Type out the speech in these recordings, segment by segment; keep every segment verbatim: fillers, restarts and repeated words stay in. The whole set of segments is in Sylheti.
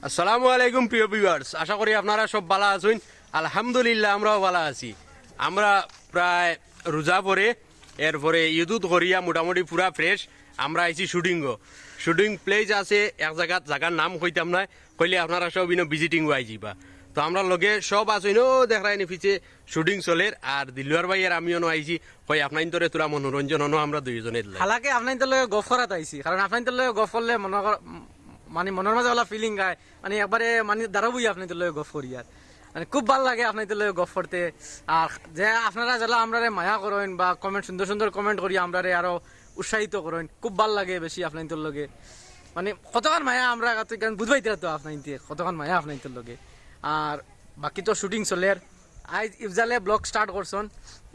আসসালামু আলাইকুম প্রিয় ভিউয়ার্স, আশা করি আপনারা সব ভালা আছইন। আলহামদুলিল্লাহ, আমরাও ভালা আছি। আমরা প্রায় রোজা পরে, এরপরে ইদুত করিয়া মোটামুটি পুরা ফ্রেশ। আমরা আইছি শুটিংও। শুটিং প্লেস আছে এক জাগাত, জাগার নাম কইতাম না, কইলে আপনারা সব ইনো ভিজিটিং আই যাইবা। তো আমরার লগে সব আছইন, ও দেখরায়নি পিছে শুটিং চলের, আর দিলুয়ার ভাই আর আমিও আইছি। কই আপনাইনতরে থুড়া মনোরঞ্জন অনো আমরা দুইজনে দিলাই। হালাকে আপনাইনতর লগে গফ করাত আইছি, কারণ আপনাইনতর লগে গফ করলে মনে কর-, মানে মনর মাঝে ওলা ফিলিং আয়, মানে একবারে মানে দাঁড়াবই আপনাইনতর লগে গফ করি আর মানে খুব ভালা লাগে আপনাইনতর লগে গফ করতে। আর যে আপনারা যেলা আমরারে মায়া করইন বা কমেন্ট, সুন্দর সুন্দর কমেন্ট করি আমরারে আরো উৎসাহিত করইন, খুব ভালা লাগে বেশি আপনাইনতর লগে। মানে কতখান মায়া আমরা কাছে কেন বুঝবাইতে তো আপনাইনতে কতখান মায়া আপনাইনতর লগে। আর বাকি তো শুটিং চলের। আইজ ইফজালে ব্লগ স্টার্ট করছন,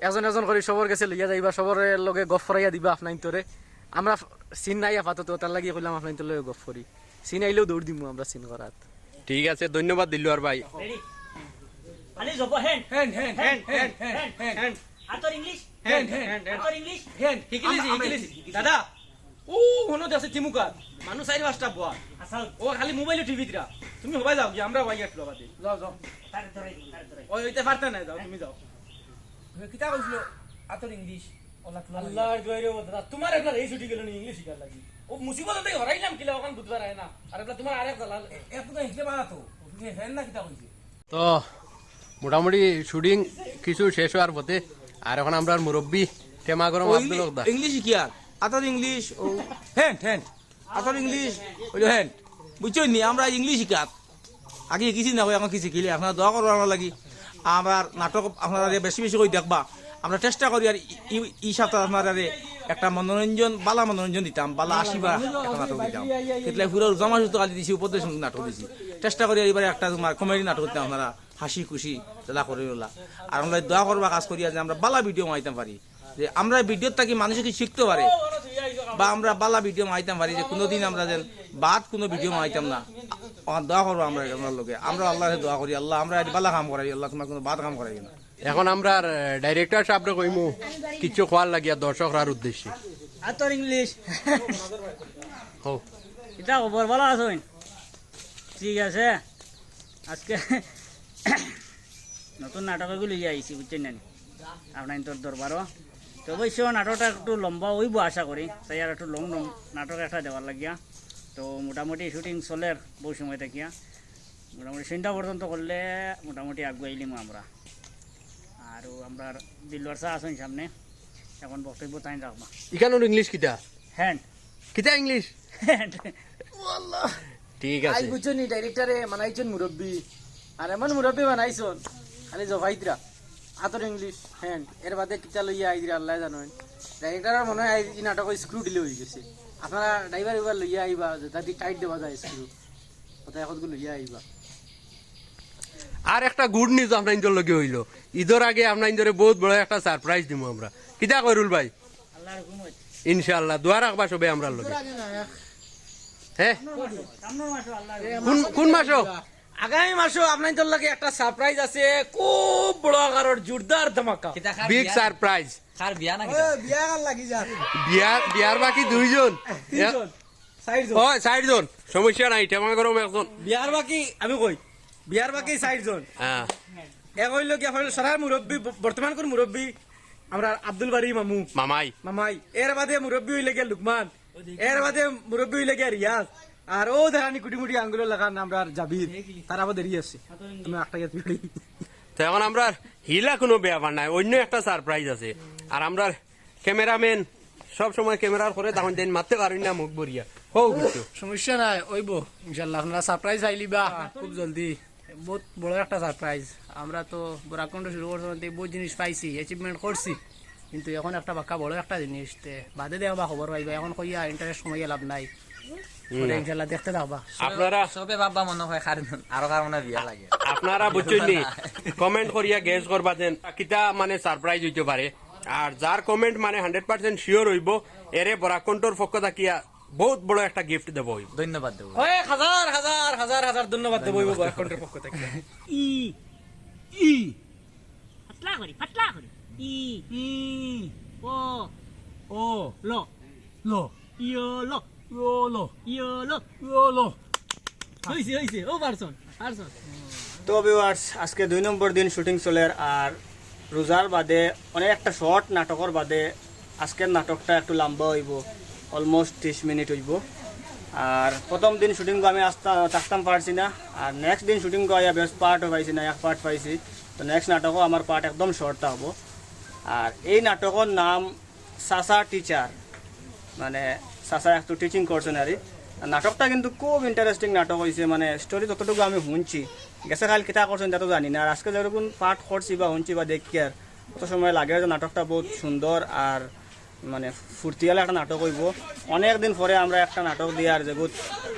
এজন এজন করি সবর গেছে লইয়া যাইবা, সবর লগে গফ করাইয়া দিবা আপনাইনতরে। আমরা সিন নাই আপাতত, তার লাগি কইলাম আপনাইনতর লগে গফ করি। সিন আইলেও দৌড় দিমু আমরা সিন করাত। ঠিক আছে, ধন্যবাদ দিলুয়ার ভাই। রেডি? খালি job hand. Hand, hand, hand, hand, hand, hand. আতর ইংলিশ। Hand, hand, hand. আতর ইংলিশ। হ্যান্ড, হিকিলিছি, আমরা, আমরা হিকিলিছি। হিকিলিছি। দাদা, ও, হুনো আছে চিমুকাত। মানুষ চাইর পাঁচটা বওয়া। আসাও। ও খালি মোবাইলো টিভি দিরা। তুমি হবাই যাও গিয়া, আমরা হবাই গিয়া একটু বাদে। যাও, যাও। তারে ধরাই দিন, তারে ধরাই দিন। ওই, ওইটা পারতা না, যাও, তুমি যাও। তুমি কিতা কইছিল? আতর ইংলিশ। ওলা তুলা আল্লাহর দোয়াই রে, ও দাদা, তোমার একলা এই ছুটি গেল নি ইংলিশ শিখার লাগি। ও মুসিবত তাই হরাইলাম কিলা, ওখান বুঝবার আয় না। আর একলা তোমার আরেক দালাল। এ, এত তো হিকলে বানা তো। তুমি হেন না কিতা কইছে? তো মোটামুটি শুটিং কিছু শেষ হওয়ার পথে। আর এখন আমরার মুরব্বি টেমা গরম ও আব্দুল ইংলি-, হকদার। ইংলিশ শিখিয়ার, আতর ইংলিশ, ও, হ্যান্ড, হ্যান্ড। আতর ইংলিশ, ওই যে হ্যান্ড। বুঝছইন নি, আমরা ইংলিশ শিখাত। আগে কিছু না হয়, এখন কিছু শিখিলে, আপনারা দোয়া করবা আমরার লাগি। আমরার নাটক আপনারা বেশি বেশি করি দেখবা। আমরা চেষ্টা করি আর ই, ই, ই সপ্তাহ আপনারারে একটা মনোরঞ্জন, বালা মনোরঞ্জন দিতাম, বালা আসিবা একটা নাটক দিতাম। কিতলে পুরা রোজা মাস তো খালি দিছি, উপদেশ নাটক দিছি। চেষ্টা করি আর এবারে একটা তোমার কমেডি নাটক দিতাম আপনারা। হাসি খুশি যেলা করি ওলা। আর আমরা দোয়া করবা কাজ করি যে আমরা বালা ভিডিও বানাইতাম পারি, যে আমরা ভিডিও থাকি মানুষে কি শিখতে পারে, বা আমরা বালা ভিডিও বানাইতাম পারি, যে কোনোদিন আমরা যেন বাদ কোনো ভিডিও বানাইতাম না। আর দোয়া করবা আমরা আপনার লগে, আমরা আল্লাহরে দোয়া করি, আল্লাহ আমরা আজ বালা কাম করাই, আল্লাহ তোমার কোনো বাদ কাম করাই না। এখন আমরার, আহ, ডাইরেক্টর সাহেবরে কইমু কিছু কওয়ার লাগিয়া দর্শকরার উদ্দেশ্যে। আতর ইংলিশ। হো। কিতা খবর, ভালা আছইন? ঠিক আছে, আজকে নতুন নাটক এগু লইয়া আইছি, বুঝছইন না নি? আপনাইনতর দরবারও। তো অবশ্য নাটকটা একটু লম্বা অইবো আশা করি, তাই আর একটু লং লং নাটক একটা দেওয়ার লাগিয়া। তো মোটামুটি শুটিং চলের বহু সময় থাকিয়া, মোটামুটি সন্ধ্যা পর্যন্ত করলে মোটামুটি আগুয়াইলিমু আমরা। আর আমরার দিলওয়ার চা আছইন সামনে, এখন বক্তব্য তাইন রাখবা। ইখানোর ইংলিশ কিতা? হ্যান্ড। কিতা ইংলিশ? হ্যান্ড। ঠিক আছে। আই বুঝছো নি, ডাইরেক্টরে বানাইছইন মুরব্বি। আর এমন মুরব্বি বানাইছইন, খালি জফাইতরা। আতর ইংলিশ, হ্যান্ড। এর বাদে কিতা লইয়া আইতরা আল্লাহ জানইন। ডাইরেক্টরর মনে হয় আইজ ই নাটক স্ক্রু ঢিলা অই গেছে। আপনারা ড্রাইভার উবার লইয়া আইবা, যেটা দি টাইট দেওয়া যায় স্ক্রু। কথা এখন লইয়া আইবা। আর একটা গুড নিউজ আপনাইনতর লগে অইলো, ইদর আগে আপনাইনতরে বহুত বড় একটা সারপ্রাইজ দিমু আমরা। কিতা কইরুল ভাই? আল্লাহর হুকুমত। ইনশাআল্লাহ, দোয়া রাখবা সবে আমরার লগে। ইদর আগে না, এক হ্যাঁ? সামনের মাসো, সামনের মাসো আল্লাহর হুকুমত। কোন, কোন মাসো? আগামী মাসো আপনাইনতর লগে একটা সারপ্রাইজ আছে, খুব বড় আকারর জোরদার ধামাকা। কিতা কার বিগ বিয়া? সারপ্রাইজ। কার বিয়া না কিতা? ওই বিয়া কার লাগি যা। বিয়ার, বিয়ার বাকি দুইজন। তিনজন। চাইরজন। ওই, চাইরজন। সমস্যা নাই, টেমা গরম একজন। বিয়ার বাকি, আমি কই, বিয়ার বাকি চাইরজন। হ্যাঁ। এক অইলো গিয়া, অইলো সারার মুরব্বি, ব-, বর্তমানকুর মুরব্বি, আমরার আব্দুল বারী মামু। মামাই। মামাই। এর বাদে মুরব্বি অইলে গিয়া লুকমান। এর বাদে মুরব্বি অইলে গিয়া রিয়াজ। আর ও দেখানি কুটি মুটি আঙ্গুলো লাগান আমরার জাবির। তার আবার দেরি আছে। আমি একটা গেছি। তো এখন আমরার হিলা কোনো ব্যাপার নাই, অইন্য একটা সারপ্রাইজ আছে। আর আমরার ক্যামেরাম্যান সব সময় ক্যামেরার করে তখন দিন মারতে পারইন না মুখ ভরিয়া। হো কিছু। সমস্যা নাই, অইবো। ইনশাআল্লাহ আপনারা সারপ্রাইজ পাইলিবা খুব জলদি। বহুত বড় একটা সারপ্রাইজ। আমরা তো বরাক কণ্ঠ শুরু করছি, অন্তে বহুত জিনিস পাইছি, অ্যাচিভমেন্ট করছি। কিন্তু এখন একটা বাক্কা বড় একটা জিনিস, তে বাদে দেখবা খবর পাইবা। এখন কইয়া ইন্টারেস্ট কমাইয়া লাভ নাই। হুম। পরে ইনশাআল্লাহ দেখতে থাকবা। আপনারা সবে বাবা মনে হয় কারণ আরো কারণে বিয়া লাগে। আপনারা বুঝছইন নি? কমেন্ট করিয়া গেস করবা যেন কিতা মানে সারপ্রাইজ অইতে পারে। আর যার কমেন্ট মানে হান্ড্রেড পার্সেন্ট শিওর অইবো, এরে বরাক কণ্ঠর পক্ষ থাকিয়া বহুত বড় একটা গিফট দেবো অইবো। ধন্যবাদ দেবো। কয়েক হাজার, হাজার, হাজার, হাজার ধন্যবাদ দেবো অইবো বরাক কণ্ঠর পক্ষ থাকিয়া। ই, ই। পাতলা করি, পাতলা করি। ই। ই। ও। ও। লো। লো। ইয়লো। ইয়লো। ইয়লো। ইয়লো। হইছে, হইছে, ও পারছন, পারছন। তো ভিউয়ার্স, আজকে দুই নম্বর দিন শুটিং চলের। আর রোজার বাদে অনেক একটা শর্ট নাটকর বাদে আজকের নাটকটা একটু লম্বা অইবো, অলমোস্ট ত্রিশ মিনিট অইবো। আর প্রথম দিন শুটিং আমি আসতা থাকতাম পারছি না, আর নেক্সট দিন শুটিং আইয়া বেস্ট পার্টও পাইছি না, এক পার্ট পাইছি। তো নেক্সট নাটকও আমার পার্ট একদম শর্ট থাকবো। আর এই নাটকর নাম চাচা টিচার, মানে চাচা একটু টিচিং করছইন আর কি। আর নাটকটা কিন্তু খুব ইন্টারেস্টিং নাটক অইছে, মানে স্টোরি যতটুকু আমি হুনছি, গেছে কাইল কিতা করছইন ইতা তো জানি না, আর আজকে যেরকম পাঠ করছি বা হুনছি বা দেখিয়ার, অত সময় লাগে যে নাটকটা বহুত সুন্দর আর মানে ফুর্তিয়ালা একটা নাটক অইবো। অনেক দিন পরে আমরা একটা নাটক দিয়ার যেগুত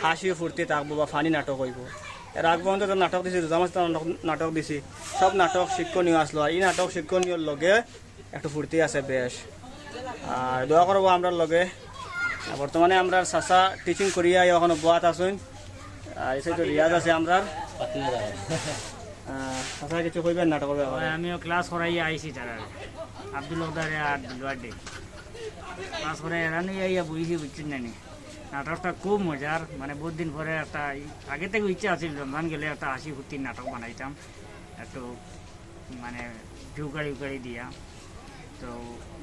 হাসি ফুর্তি থাকবো বা ফানি নাটক অইবো। এর আগ পর্যন্ত তো নাটক দিছি, রোজা মাসে তো নাটক, নাটক দিছি, সব নাটক শিক্ষণীয় আসলো, আর এই নাটক শিক্ষণীয়র লগে একটু ফুর্তি আছে বেশ। আর দোয়া করবো আমরার লগে। আর বর্তমানে আমরার চাচা টিচিং করিয়া অখনো বওয়াত আছইন, আর এই সাইডে রিয়াজ আছে আমরার। আহ, চাচা কিছু কইবেন নাটকর ব্যাপারে? আমিও ক্লাস করাইয়া আইছি তারার, আব্দুল ওদারে আর দুলুয়াডে। ক্লাস করে এরানি আইয়া বইছি, বুঝছেন না নি? নাটকটা খুব মজার, মানে বহুত দিন পরে একটা, আগে থেকে ইচ্ছা আছিল রমজান গেলে একটা হাসি ফুর্তির নাটক বানাইতাম, একটু মানে জুকারি উকারি দিয়া। তো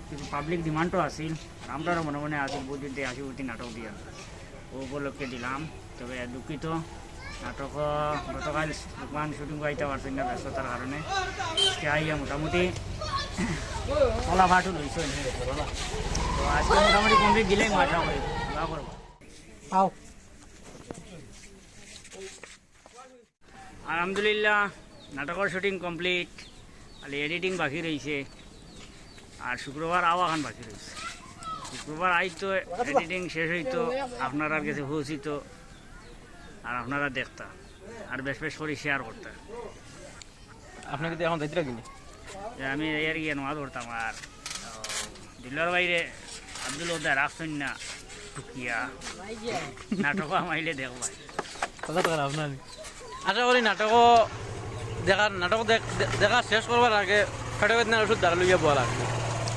কিছু পাবলিক ডিমান্ডও আছিল, আমরারও মনে মনে আছিল বহুত দিন থেকে হাসি ফুর্তি নাটক দিয়া, ও উপলক্ষে দিলাম। তবে দুঃখিত, নাটক গতকাল দোকান শুটিং আইতে পারছেন না ব্যস্ততার কারণে। আজকে আইয়া মোটামুটি কলা ফাটু লইছে। তো আজকে মোটামুটি কমপ্লিট দিলেই আশা করি, দোয়া করবো। আও। আলহামদুলিল্লাহ, নাটকর শুটিং কমপ্লিট, খালি এডিটিং বাকি রইছে। আর শুক্রবার আওয়াখান বাকি রইছে। শুক্রবার আইতো, এডিটিং শেষ অইতো, আপনারার গেছে পৌঁছিতো, আর আপনারা দেখতা, আর বেশ বেশ করি শেয়ার করতা। আপনি কিন্তু এখন যাইতে রাখবেন? যে আমি এর গিয়ে নোয়া ধরতাম আর, আহ, দিলর বাইরে আব্দুল ওদা রাখছেন না টুকিয়া। নাটক আমাইলে দেখবাই। কথা তো খারাপ না আমি। আশা করি নাটক দেখার, নাটক দেখ-, দে-, দেখা শেষ করবার আগে ফেটো বেদনার ওষুধ ধারা লইয়া বওয়া লাগবে।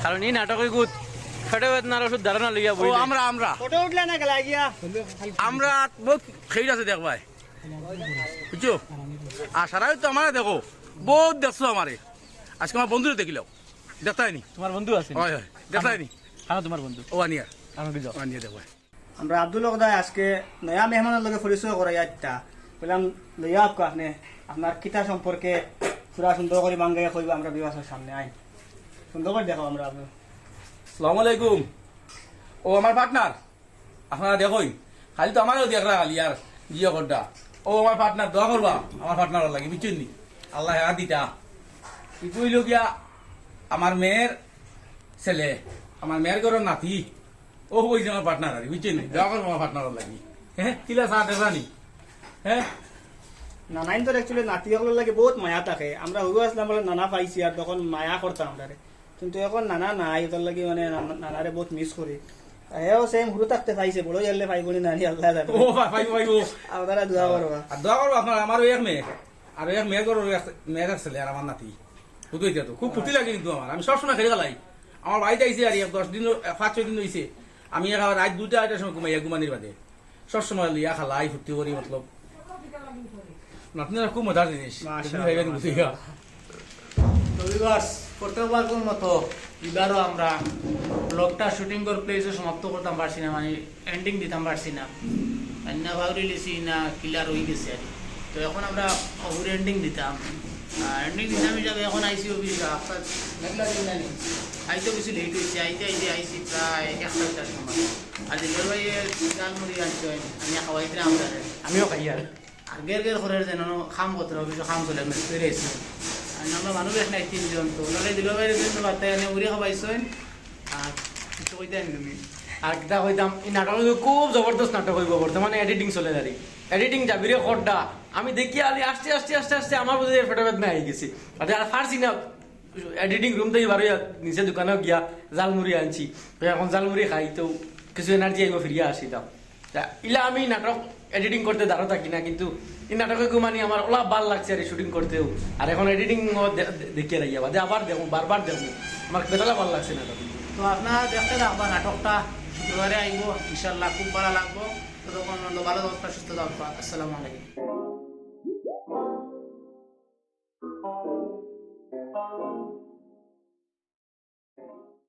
কারণ এই নাটক এগুত ফেটো বেদনার ওষুধ ধারা না লইয়া বই আমরা, আমরা। ফটো উঠলে না গেলা গিয়া। আমরা বহুত খেইল আছে দেখবাই। বুঝছো? আর সারাই তো আমারে দেখো, বহুত দেখছো আমারে। আজকে আমার বন্ধুরে দেখিলাও। দেখতায়নি? তোমার বন্ধু আছে? হয়, হয়। দেখতায়নি? হ্যাঁ, তোমার বন্ধু। ও আনিয়ার। আমাকে যাও। ও আনিয়া দেখবাই। আমরা আব্দুল ওদা আজকে নয়া মেহমানর লগে পরিচয় করাই আইতা। কইলাম, লইয়া আপকো আপনি আপনার কিতা সম্পর্কে পুরা সুন্দর করি বাঙ্গাইয়া কইবা আমরা ভিউয়ার্সর সামনে আইন। সুন্দর করি দেখাও আমরা আব্দুল। আসসালামু আলাইকুম। ও আমার পার্টনার, আপনারা দেখইন, খালি তো আমারও দেখরা খালি আর জিও করডা। ও আমার পার্টনার, দোয়া করবা আমার পার্টনারর লাগি, বুঝছইন নি? আল্লাহ হায়াত দিতা। ইগু অইলো গিয়া আমার মেয়ের ছেলে, আমার মেয়ের ঘরর নাতি। ও অইছে আমার পার্টনার আর, বুঝছইন নি? দোয়া করবা আমার পার্টনারর লাগি। হ্যাঁ, কিলা চা দেখরা নি? হ্যাঁ, নানাইন্তর actually নাতি অকলর লাগি বহুত মায়া থাকে। আমরা হুরু আছলাম বলে নানা পাইছি আর তখন মায়া করতাম আমরারে, কিন্তু এখন নানা নাই, ওটার লাগি মানে নানা-, নানারে বহুত মিস করি। হেও সেম হুরু থাকতে পাইছে, বড় অইলে পাইবো নি নানি আল্লাহ জানে। ও ভাই, ভাই, ভাই, ও। আপনারা দোয়া করবা। আর দোয়া করবা আপনারা, আমারও এক মেয়ে, আর এক মেয়ের ঘরর এক, মেয়ের এক ছেলে আর আমার নাতি। বুঝতে হইতে তো খুব ফুর্তি লাগে কিন্তু আমার, আমি সবসময় খেলে গেলাই। আমার বাড়িত আইছে আর এক দশ দিন, পাঁচ ছয় দিন অইছে। আমি এক রাত দুইটা আড়াইটার সময় ঘুমাইয়া, ঘুমানির বাদে সবসময় লইয়া খেলাই, ফুর্তি করি, মতলব। নাতনিরা খুব মজার জিনিস। মাশাআল্লাহ, তুমি খাইবেন বুঝিয়া। তো ভিউয়ার্স, প্রত্যেকবারকার মতো এবারও আমরা ব্লগটা শুটিংর প্লেসে সমাপ্ত করতাম পারছি না, মানে এন্ডিং দিতাম পারছি না। রান্না বাউরি লিছি না, কিলা রই গেছে আর কি। তো এখন আমরা অহুর এন্ডিং দিতাম। আর এন্ডিং দিতাম হিসাবে এখন আইছি অফিস, আপনার মেঘলা দিন জানি। আইতে কিছু লেট হইছে, আইতে আইতে আইছি প্রায় একটা দেড়টার সময়। আর দিলর ভাইয়ে ঝালমুড়ি আনছইন, আমি খাওয়াইতে আমরা। আমিও খাই আর। আর গের গের করের যেন কাম করতে হবে, কিছু কাম চলে, মিস্ত্রি আইছে। আর আমরা মানুষ এক নাই তিনজন, তো ওনারে দিলর ভাইরে দিন বার্তা এনে উড়ে খাবাইছইন। আর কিছু কইতে আনি তুমি। আর কিতা কইতাম, এই নাটক অইবো, খুব জবরদস্ত নাটক অইবো। বর্তমানে এডিটিং চলে আর কি। এডিটিং যাবিরে খড্ডা। আমি দেখি আলি আস্তে আস্তে আস্তে আস্তে আমার বুঝে ফেটো বেদনা আই গেছে। আর আর পারছি না, এডিটিং রুম থাকি বারইয়া নিচে দোকানো গিয়া ঝালমুড়ি আনছি। তো এখন ঝালমুড়ি খাই, তো কিছু এনার্জি আইবো, ফিরিয়া আসি দাও। তা ইলা আমি নাটক এডিটিং করতে দারো থাকি না, কিন্তু এই নাটকে ঘুমানি আমার ওলা ভালা লাগছে আর শুটিং করতেও। আর এখন এডিটিং দেখিয়া রাখিয়া বাদে আবার দেখমু, বারবার দেখমু। আমার বেতালা ভালা লাগছে নাটক। তো আপনারা দেখতে থাকবা নাটকটা, শুক্র পরে আইবো ইনশাআল্লাহ, খুব ভালা লাগবো। ততক্ষণ পর্যন্ত ভালা থাকবা, সুস্থ থাকবা। আসসালামু আলাইকুম।